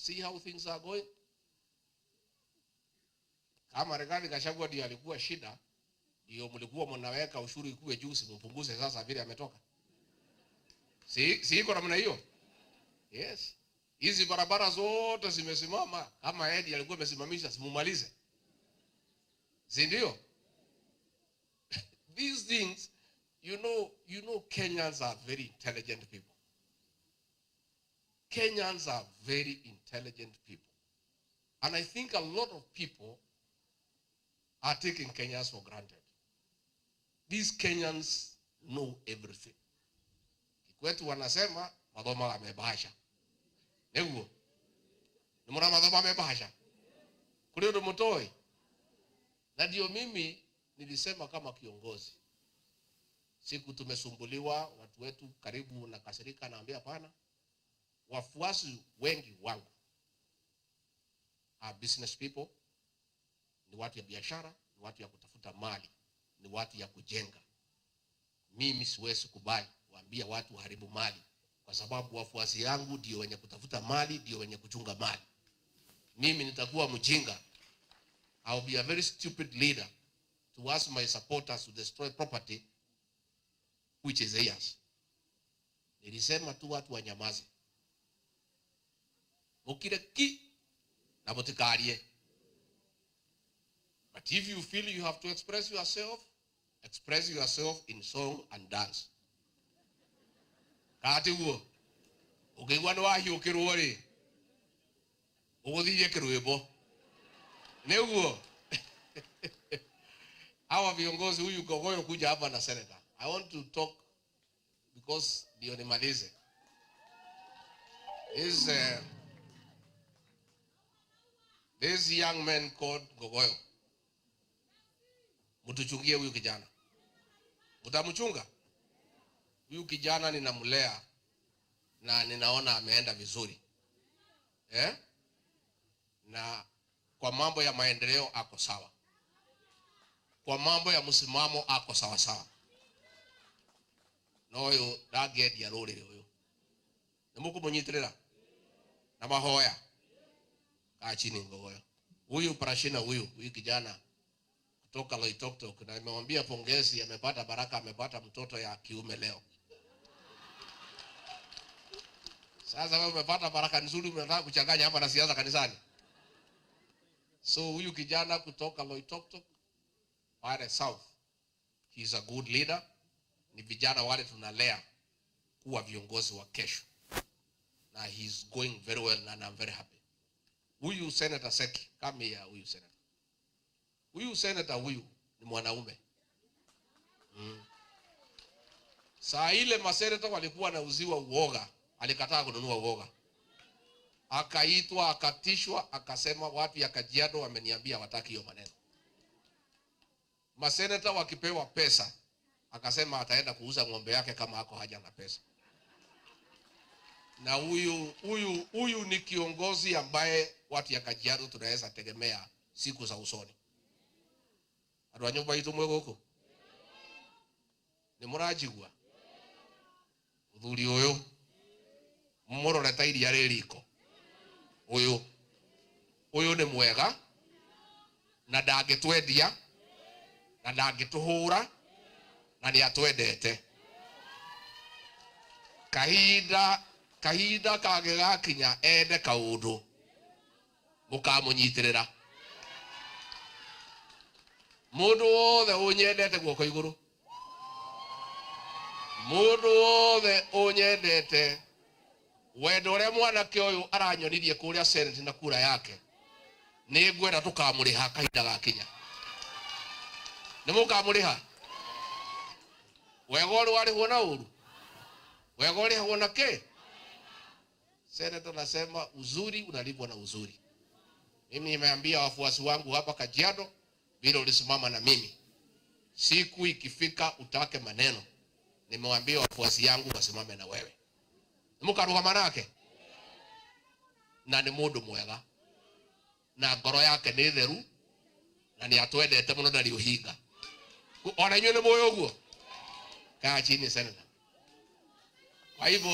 See how things are going. Kama Rigathi Gachagua ndio alikuwa shida, ndio mlikuwa mnaweka ushuru ikuwe juu, si mpunguze sasa vile ametoka. Si iko namna hiyo? Yes. Hizi barabara zote zimesimama, kama Edi alikuwa amesimamisha, simumalize. Si ndio? These things, Kenyans are very intelligent people. Kenyans are very intelligent people. And I think a lot of people are taking Kenyans for granted. These Kenyans know everything. Kwetu wanasema mathoma mebahasha. Niguo. Nĩ mũramathoma mebahasha. Kuri ũndũ mũtoĩ. Na ndio mimi nilisema kama kiongozi, siku tumesumbuliwa, watu wetu karibu na kasirika, naambia hapana, wafuasi wengi wangu are business people, ni watu ya biashara, ni watu ya kutafuta mali, ni watu ya kujenga. Mimi siwezi kubali kuambia watu haribu mali, kwa sababu wafuasi yangu ndio wenye kutafuta mali, ndio wenye kuchunga mali. Mimi nitakuwa mjinga. I will be a very stupid leader to ask my supporters to destroy property which is theirs. Nilisema tu watu wanyamaze, mukire ki na mutikarie. But if you feel you have to express yourself, express yourself in song and dance. Kati guo ũngĩigua nĩ wahiũkĩrwo rĩ, ũgũthirie kĩrwĩmbo nĩguo. Hawa viongozi, huyu Kogoyo kuja hapa na senator. I want to talk because ndio nimalize. This young man called Gogoyo. Mtuchungie huyu kijana. Mtamchunga? Huyu kijana ninamlea na ninaona ameenda vizuri. Eh? Na kwa mambo ya maendeleo ako sawa. Kwa mambo ya msimamo ako sawa sawa. No uyu ndangĩendia rũrĩrĩ ũyũ. Nĩ mũkũmũnyitĩrĩra na mahoya. Kaa chini, Ngogoyo. Huyu Parashina, huyu kijana kutoka Loitoktok, na nimemwambia pongezi, amepata baraka, amepata mtoto ya kiume leo. Sasa wewe umepata baraka nzuri, unataka kuchanganya hapa na siasa kanisani. So huyu kijana kutoka Loitoktok pale South, he is a good leader. Ni vijana wale tunalea kuwa viongozi wa kesho, na he is going very well and I'm very happy. Huyu Senator Seki, kama ya huyu senator. Huyu senator huyu ni mwanaume. Saa ile maseneta walikuwa wanauziwa uoga, alikataa kununua uoga. Akaitwa, akatishwa, akasema watu ya Kajiado wameniambia wataki hiyo maneno. Maseneta wakipewa pesa, akasema ataenda kuuza ng'ombe yake kama ako haja na pesa. Na huyu ni kiongozi ambaye watu ya Kajiado tunaweza tegemea siku za usoni. Andũ a nyũmba itũ mwĩ gũkũ? Nĩ mũranjigua? Mũthuri ũyũ mũrore ta iria rĩ riko. Ũyũ nĩ mwega na ndangĩtwendia na ndangĩtũhũra na nĩ atwendete. Kahinda kangĩgakinya ende kaũndũ mũkamũnyitĩrĩra. Mũndũ wothe ũnyendete guoko igũrũ, mũndũ wothe ũnyendete, wendo ũrĩa mwanake ũyũ aranyonirie kũrĩa Senate na kura yake, nĩ ngwenda tũkamũrĩha kahinda gakinya. Nĩ mũkamũrĩha? Wega ũrĩ warĩhwo na ũru, wega ũrĩhagwo na kĩ? Senator nasema uzuri unalipwa na uzuri. Mimi nimeambia wafuasi wangu hapa Kajiado, vile ulisimama na mimi, siku ikifika utake maneno, nimewaambia wafuasi yangu wasimame na wewe. Mukarugama nake na ni mundu mwega na ngoro yake ni theru na ni atwendete muno, ndari uhinga. Ona inyuĩ nĩ mũĩ ũguo. Kaa chini, Senator. Kwa hivyo